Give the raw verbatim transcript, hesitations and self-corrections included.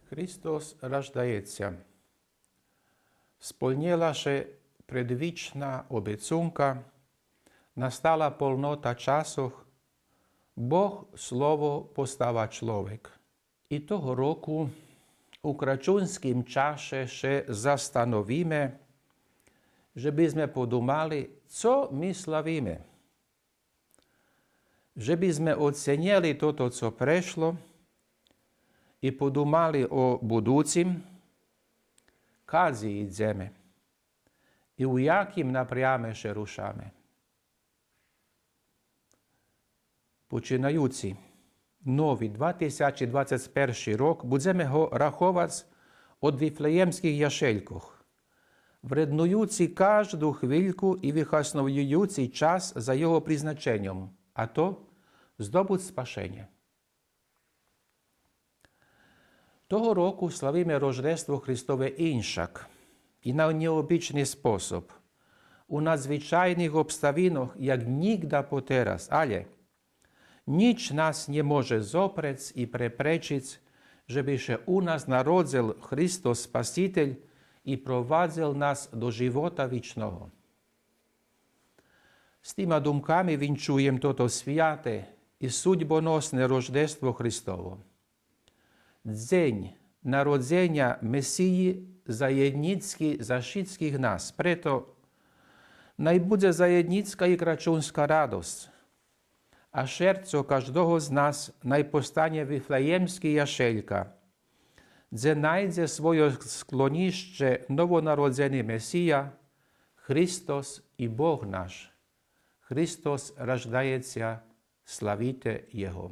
Христос раждаєтся. Сполнєла ше предвична обецунка, настала полнота часох, Бог Слово постава чловек. И того року у крачунским чаше ше застановиме, же бизме подумали, цо ми славиме. Же бизме оценєли тото цо прешло и подумали о будуцим, кадзи идземе и у яким напряме ше рушаме. Починаюци нови два тисячи двацец перши рок, будземе го раховац од вифлеємских яшелькох, вреднуюци кажду хвильку и вихасновуюци час за його призначеньом, а то здобуц спашенє. Того року славиме Рождество Христове иншак и на нєобични способ, у надзвичайних обставинох, як нїґда потераз, алє нїч нас нє може зопрец и препречиц же би ше у нас народзел Христос Спаситель и провадзел нас до живота вичного. З тима думками винчуєм тото святе и судьбоносне Рождество Христово. Дзень народзеня Месиї заєднїцки за шицких нас, прето най будзе заєднїцка и крачунска радосц, а шерцо каждого з нас най постане вифлеємски яшелька, дзе найдзе свойо склонїще новонародзени Месия, Христос и Бог наш. Христос раждаєтся, славите Його.